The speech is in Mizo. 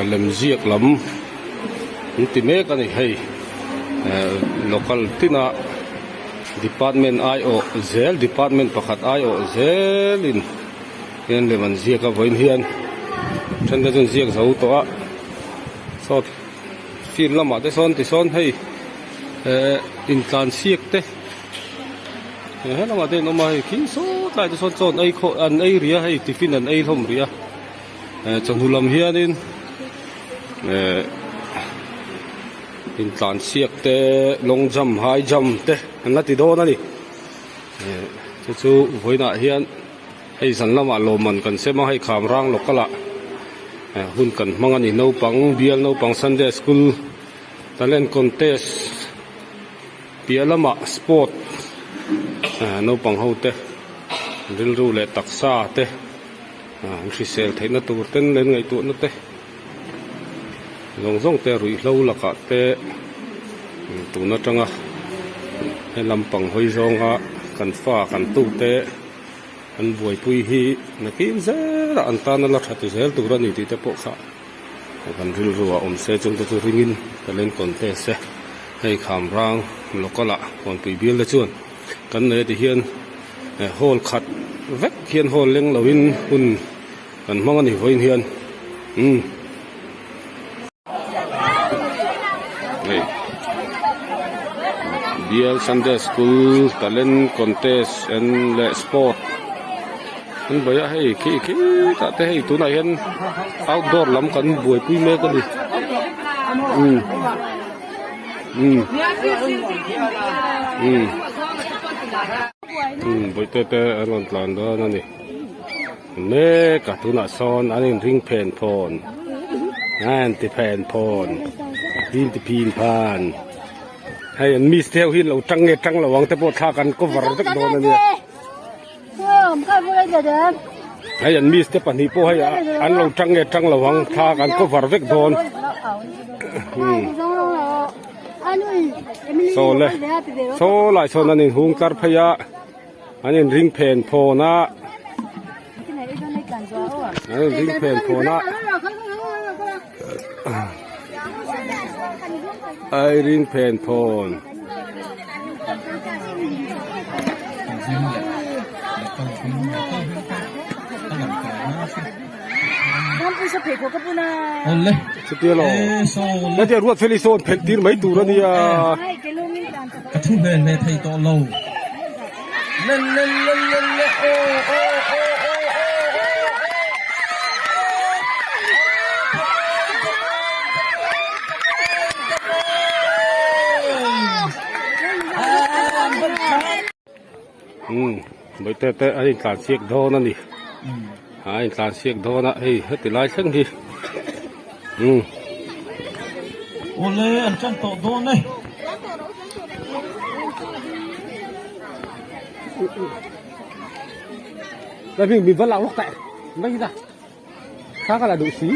Lemziak lam an ti mek a ni hei local tina department aiawh zel department pakhat aiawh zelin hian lem an ziak a vawiin hian then te chu an ziak zo tawh a saw field lamah te sawn tisawn hei eh intlansiak te he lamah te an awm a hei khi sawt lai te sawn chaw an ei khawh an ei rih a hei tiffin an ei hlawm rih a eh chawhnu lam hianin eh intlansiak te long jump high jump te an la ti dawn a ni eh chu chu vawiinah hian. Hei zan lamah lawmman kan sem a, hei kham rang local ah hun kan hmang a ni. Naupang bial naupang Sunday school talent contest piah lamah sport naupang ho te rilru leh taksa te an hrisel theihna tur ten leh an ngaihtuahna te zawng zawng te ruihhlo lakah te tun atanga he lampang hawi zawnga kan fa kan tute. An buaipui hi nakin zelah an tan a la tha ti zel tur a ni tih te pawh kha kan rilru ah awm se chung te chu ringin talent contest e hei kham rang local ah kawnpui bial te chuan kan nei a ti hian hall khat vek hian hall leng lo in hun kan hmang a ni vawiin hian umm. Hei Bial Sunday School Talent Contest and leh Sport an buai a hei khi khi tah te hei tunah hian outdoor lam kan buaipui mek a ni umm umm umm umm bawihte te an rawn tlan dawn a ni. Mek a tunah sawn an inring phen phawn a inti phen phawn in ti phin phan hei an miss te ho hi an lo tang nge tang lo ang te pawh thla kan cover vek dawn a nia hei an miss te pahnih pawh hei an lo tang nge tang lo ang thla kan cover vek dawn saw le saw lai sawn an inhung tlar phei a. An inring phen phawn a. An inring phen phawn a. A ring phen phawn. Chutia lo. Chutia ruat feli sawn phelh tir mai tur a nia. Ka thu hmel ve thei tawh lo. Lelelelele aw aw aw aw aw aw aw. Umm bawihte te a intlan siak dawn a ni a intlan siak dawn a hei heti lai thleng hi umm. Awle an tan tawh dawn e. Lai hming min va lak lawk teh mai ta kha ka la duh si.